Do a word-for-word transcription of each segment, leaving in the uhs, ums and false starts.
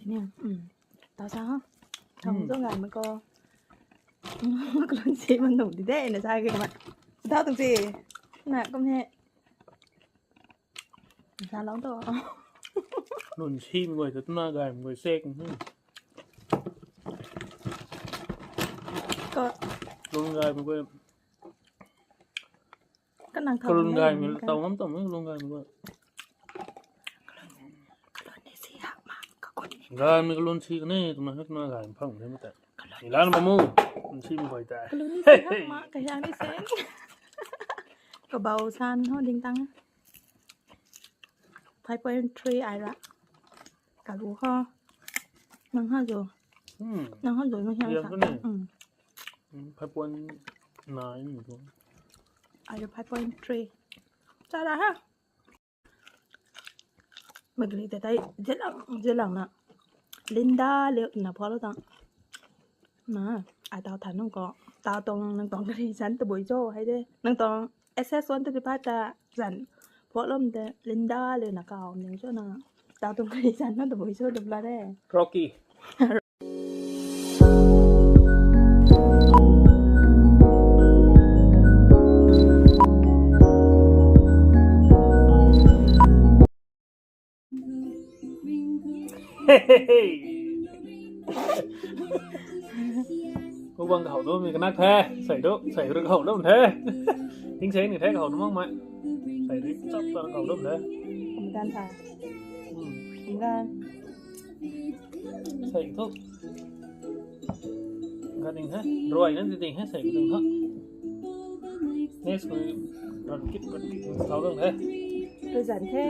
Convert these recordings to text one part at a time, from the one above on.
Ni, um. Tau sa ha. Thang zo ngai ma ko. Kalun si man nung di de na sa ke ma. Tau tung si. Na kum he. Sa long to. Kalun si ma goi tu na gay ma goi sek. Ko. Kalun gay ma goi. Ka nang thau kalun nai gay nai mi ka. Tau ngam tau mi kalun gay mi ko. Kalun ni si hak ma, ka kalun ni. Gay mi kalun si ka ni, tuma hak na gay phang ni mata. Kalun ni ilan si ma mu, kalun si mi koi ta. Kalun ni si hak ma, ka hiang ni seng. Ka bau san ho ding tang. Five point three ai ra. Ka ru ho. Nang ha zo. Hmm. Nang ha zo, nang hiang sa. Hiang ko ni. Hmm. Hmm, five point nine ni ko. Ai ra five point three. Cha ra ha. Magri te tai, zelang, zelang na. Linda le na pho lo tang. Na, ai tau than nung ko. Tau tong, nang tong kari zan tabui cho, hai de. Nang tong S S one thirty-five ta zan pho lom de. Linda le na kau, ning cho na. Tau tong kari zan na tabui cho, dum la de. Rocky. Mukbang kahou tu mi kanak the, sei tu, sei tu kahou lum the. Ting sei ni the kahou tu mak mai. Sei tu chap tan kahou lum the. Kum gan tha. Hmm. Kum gan. Sei tu. Gan ding the. Rui nan ding the, sei tu ding tha. Next ko ran kit, ran kit thau dang the. Present the.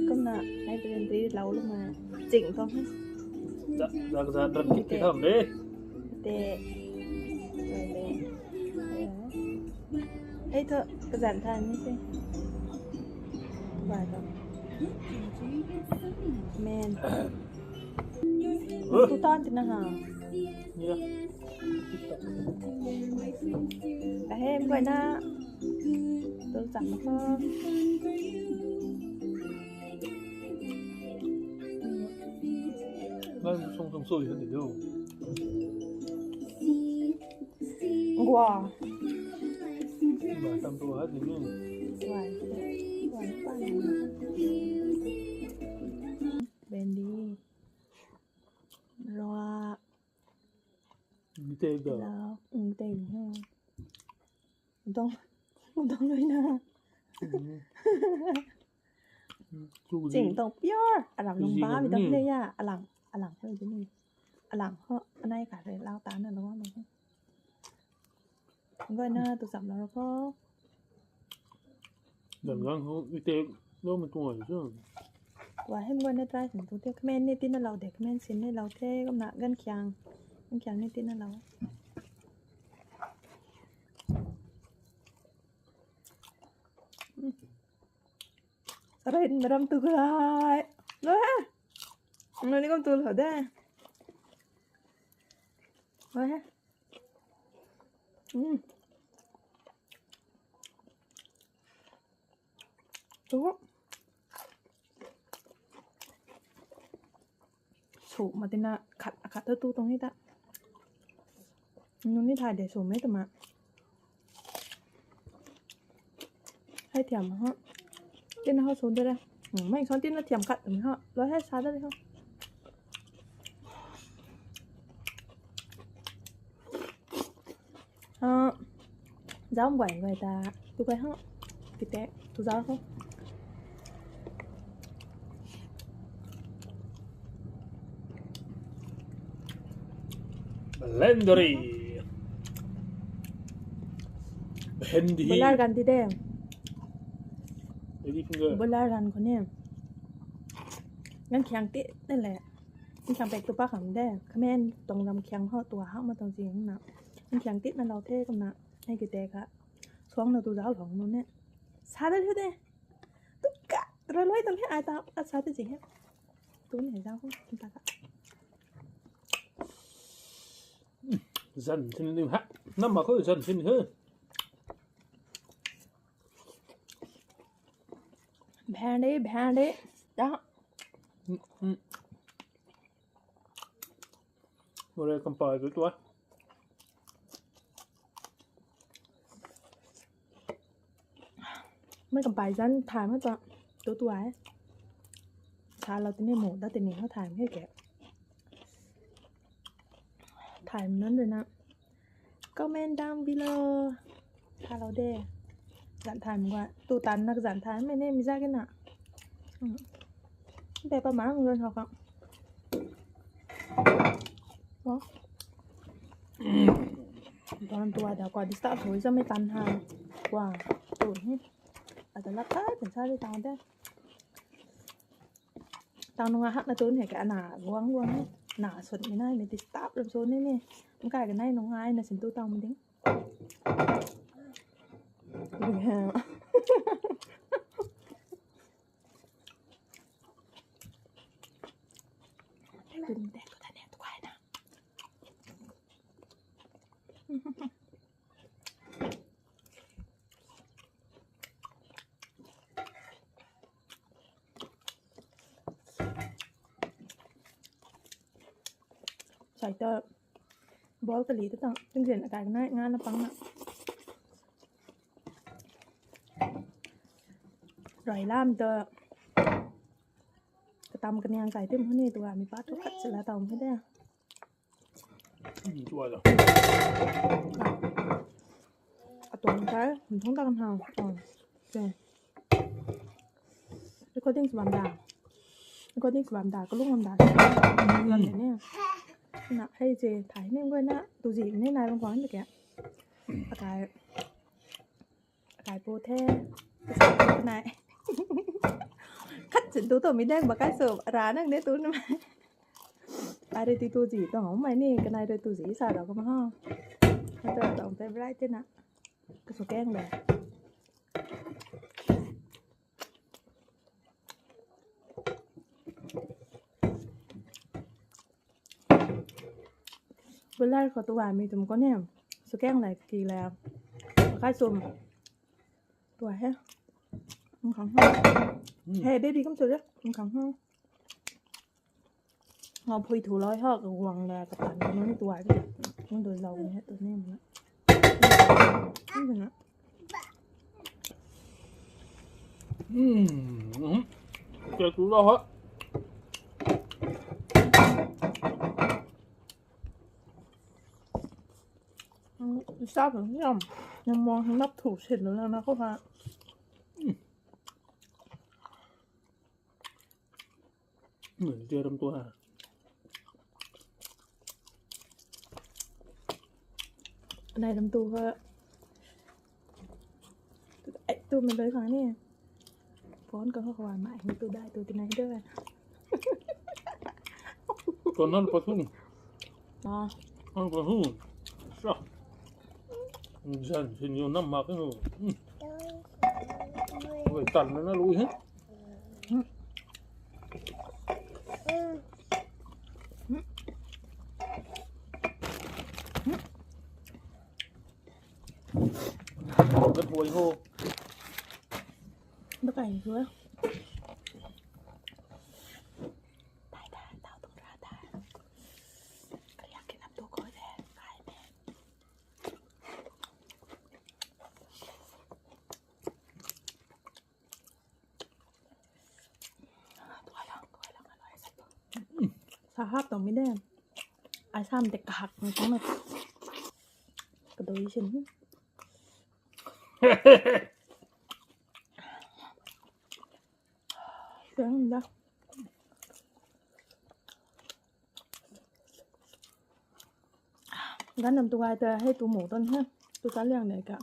Kumna, nai present di lau lum ma. Ching tong. Za, za, za, ran kit the tham de. Te. Te. Hei thu, kazan than ni se. Bai tho. Men. Huh? Tu tan tina ha. Ya. Kahem koi na. Tu cham ko. Ngai sung sung sui hadi do. Gua. Ba tam tu ha di ni. Gua. Gua pa na. Bendi. Roa. Nte ga. Hello. Nte ni ha. Dong. Dong lui na. Mm. Mm. Ching tong pure. Alam nung ba mi dong le ya. Alang. Alang ho di ni. Alang ho. Anai ka re lau ta na lo ma. Goi na tu cham lo ko. Dam gang ho, i te lo mi tuang ai chu. Tua hem goi na try sing tu te, kmen ni tina lau de, kmen sin ni lau the, kumna gan khiang. Gan khiang ni tina lau. Sarin maram tu gulai. Lo ha. Nani kom tu lo de. Lo ha. Mm. Tu. Su ma tina khat, khat tu tu tuang ni ta. Nunc ni thay de su mei tama. Hei thiam ho. Tina ho su de re. Hmm, mei khang tina thiam khat tama ho. Lo hei sa de re ho. Ha, zam guay guay ta, tu kai ha, kite, tu zar ho. Blendery. Blendy. Boiler gan ti de. Lady finger. Boiler gan khou ni. Gan khiang ti na le. Khiang pek tu pa khang de. Khamen tong ram khiang ho tua hak ma tong si na. Khiang tit na lau the kumna. Hei kite kha. Suang na tu zau long nu ne. Sa da thiu de. Tu ka. Ra loi tam he ai ta. A sa de ji he. Tu ne zau ho. Ta ka. Zan sin ding ha. Nam ma ko zan sin he. Bhang de, bhang de. Da. Mm, mm. Morei kampai tu tua. Mei kampai zan thay mei tua. Tu tua e. Tha lou tini mu da tini ho thay mei ke. Thay mei nunc rui na comment down below. Tha lou de. Zan thay mei gua. Tu tan na zan thay mei ne mi za ke na. Hmm. Tei pa mang lun ho ka. Wo. Tuang tua da kua disturb thui za mei tan ha. Kua. Tu hi. Ata lap ta tan sa di tang de. Tang nunga hak na tun hei ka ana guang guang na sut mi nai mi disturb lam sut ni ni. Mkai ka nai nunga ai na sin tu tang mi ding. Tun de ko ta ne tu kai na. Sai ta ball kali ta tang tingzin akai nai nga na pang na. Rai lam ta katam kaniang kai tim huni tu ami pa tu khat sila tau mi de. Tua da. Atuang kai, thong ta kan ha. Oh. Okay. Recording sw bam da. Recording sw bam da, kalung bam da. Bam da ne. Na, hei je, thai ne, ngoi na, tu ji ne, nai bam kwang de kya. Akai, akai po the. Nai. Khat chin tu to mi dang ba kai so, ra nang ne tu na. Are ti tu ji to hong mai ni, kanai re tu ji sa da ko ma ha. Ka to tong te bright te na. Ka su keng le. Bulai ko tu ga mi tum ko ne. Su keng le ki le. Kai sum. Tua he. Mkhang ha. He baby kum tu le. Mkhang ha. Ngau phui thu loi ho ka guang le ka tan ka nunc tua de. Nunc dui lou ni he tu ni na. Nunc dui na. Hmm. Kek tu lou ho. Sa ka ni am. Nam mo nap thu sin lou na na ko ha. Tia ram tu ha. Nai ram tu ha. Ai tu mei doi khang ni. Phone ka ho khwan mai ni tu dai tu tinai doi. Kon nan pa thun. Ah. Nan pa thun. Sa. Zan sin yo nam mak nu. Oi tan na na lui he. Kan huai ho. Ba kai hua. Tai ta, tau tung ra ta. Kaliang ki nap tu ko de, kai de. Sa hap tong mi de. Ai sam de kahak ni tong na. Kadoi sin. Siang da. Gan nam tu gai ta hei tu mo ton he. Tu ta liang nei ka.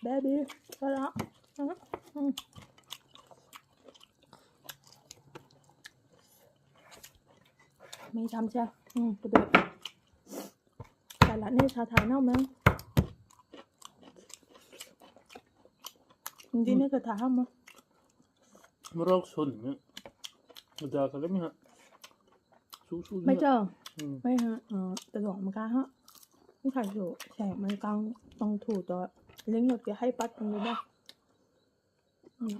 Baby, ta la. Mi tham cha. Hmm, tu de. Kai la ni sa thai nau meng. Ndi ni ka thai ham ma. Morok sun ni. Mada ka lem ha. Su su. Mai chau. Hmm. Mai ha. Uh, ta dong ma ka ha. Ni khai su. Sai mai kang tong thu to. Ling lo ti hai pat tong da. Hmm.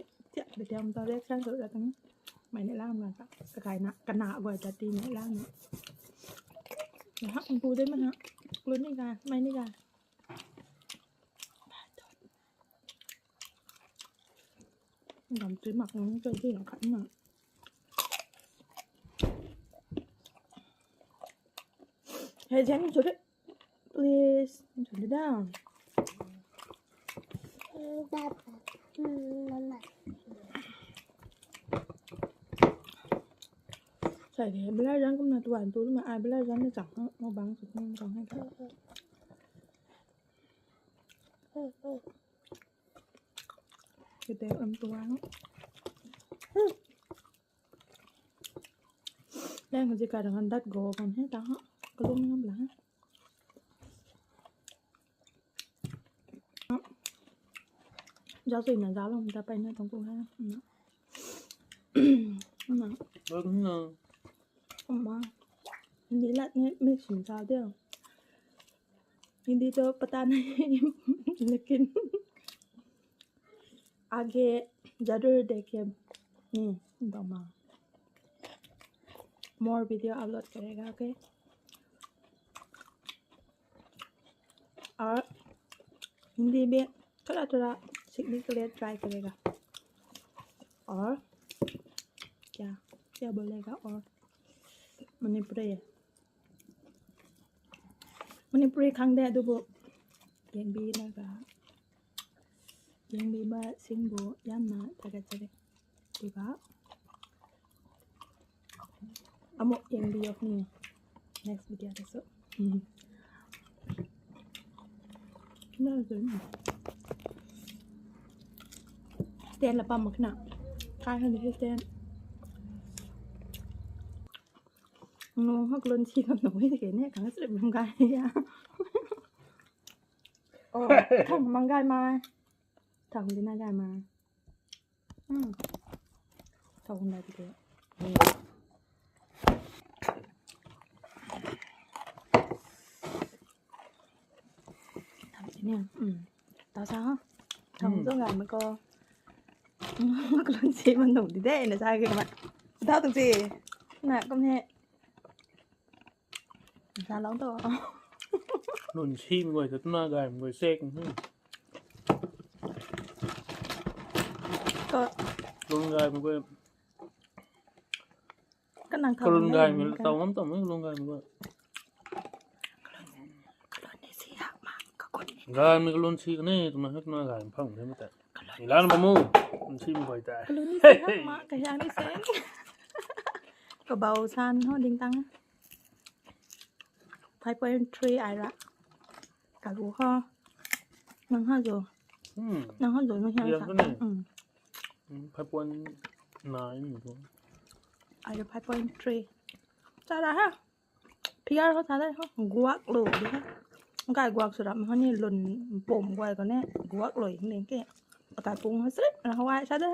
Tia, betiam ta reaction tu ra tang. Mai ni lang ma ta. Kakai na, kana guay ta ti ni lang na. Hak pu de ma ha. Klun ni ga, mai ni ga. Gam tui mak nung tui tui nung khat na. Hey, Jen, cho de. Please, cho de da. Sai de, bela jan kumna tuan tu ma, ai bela jan na chak, mo bang chak nung chak hai ta. Kete am tuang. Leng ji ka dang dat go kan he ta ha. Kalung ngam la ha. Zau sui na zau lom ta pai na tang ku ha. Na. Na. Bang na. Amma. Hindi lat ni mix sim sa de. Hindi तो पता नहीं, लेकिन आगे जरूर देखें। हम्म, दमा। More video upload करेगा, okay? और हिंदी में थोड़ा-थोड़ा सीखने के लिए try करेगा। और क्या, क्या बोलेगा और? Manipuri. Manipuri khang de, adubu. Yangbi na ga. Yangbi ba singbu yamna taga chare. Duga. Amo yangbi yok ni. Next video ta so. Hmm. Na zo ni. Stand la pam mak na. Kai han hi stand. Nung hak lun si kham nung hei ke ne, khang srip nung kai ya. Oh, thang mang gai mai. Thang di na gai mai. Hmm. Thang na di ke. Thang di ne. Hmm. Ta sa ha. Thang zo gai mai ko. Kalun si man nung di de na sa ke ma. Dau tung si. Na kum he. Sa lau to. Kalun si mi guay ta tuna gay mi guay sek. Ko. Kalun gay mi guay. Ka nang thau kalun gay mi tau ngam tau mi kalun gay mi guay. Kalun ni si hak ma ka kun ni. Gay mi kalun si kani tuna hak na gay mi phang de mi ta. Kalun ni lan ba mu. Kalun si mi guay ta. Kalun ni si hak ma ka yang ni se. Ka bau san ho ding tang. Five point three ai ra. Ka gu ho. Nang ha zo. Hmm. Nang ha zo nang hiang sa. Five point nine ni tu. Ai ra five point three. Sa ra ha. Figure ho sa da ho. Guak lo di ha. Kai guak sura ma ni lun pom guay ko ne. Guak lo ing ling ke. Akai pung ha sri na hawai sa da.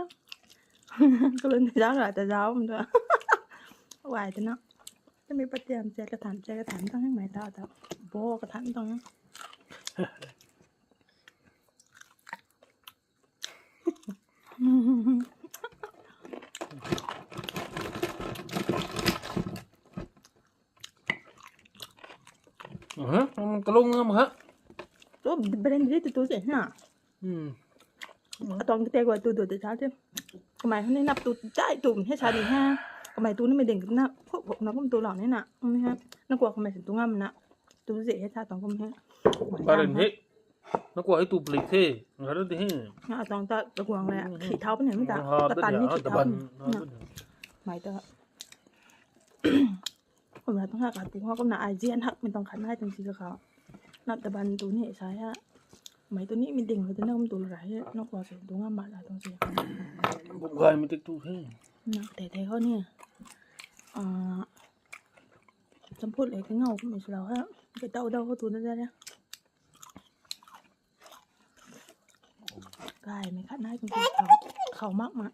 Kalun ni zau ra ta zau mdu. Hawai ta na. Tami patiam che ka than che ka than tang hei mai ta ta. Bo ka than tang. Kalung ngam ha. Tu brand ri tu tu se na. Hmm. Atong kite guay tu du de sa te. Kamei huni nap tu chai tu he sa di ha. Kamei tu ni mi ding na. Phuk phuk na kum tu lau ni na. Kum he. Na kuak kamei sin tu ngam na. Tu ze he sa tong kum he. Barin he. Na kuak he tu plik the. Ngar de he. Na atong ta ta kuang le. Khi thau pa ni mi ta. Ta tan ni khi thau. Mai ta. Kum ra tang ha ka tu ha kum na ai zian hak mi tang khat nai tang si ka ka. Nap ta ban tu ni sa ya. Mai tu ni mi ding tu na kum tu ra he. Na kuak se tu ngam ma la tang si. Buk gai mi tik tu he. Na te te ho ni. Ah, champut le ka ngau kum mi slau ha. Ka tau dau ho tu na da ya. Gai mi khat nai kum tu khau, khau mak ma.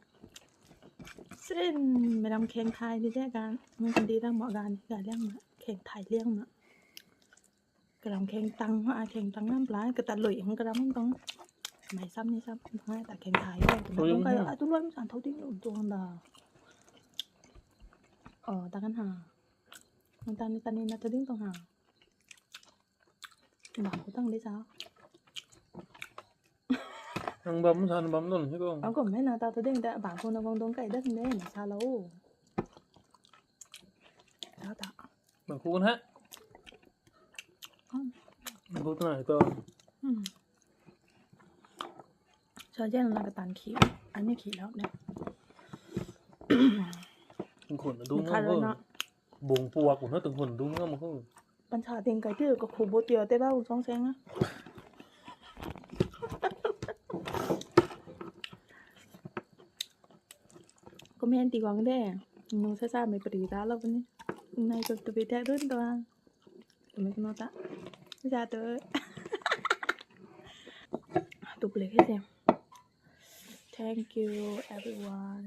Sin mi ram kheng thai di de gan. Mi kan di dang ma gan gai liang ma. Kheng thai liang ma. Karam kheng tang ha, kheng tang lam plai, kata lui hang karam tang. Mai sam ni sam, hai ta kheng thai. Oi, tung kai oi. A tu luan san thau ding lu tuang da. Oh, ta kan ha. Nang tan ni tan ni na thau ding tuang ha. Bang ko tang de sa. Nang bam san bam don hi ko. Ang ko mai na ta thau ding da bang ko na gong dong kai da ne na sa lo. Ta ta. Bang ko na. Bang ko na to. Hmm. Sa jen na ka tan khi, ani khi lau ne. Tung khun dung ngam ko. Bung puak ko na tung khun dung ngam ko. Pan sa ting kai ti ka khu bo tia te ba u song seng a. Comment ti guang de. Nu sa sa mei pari ta lo ni. Nai ko tu bi tak dun to. Tumei kano ta. Za tu. Tu play khe se. Thank you, everyone.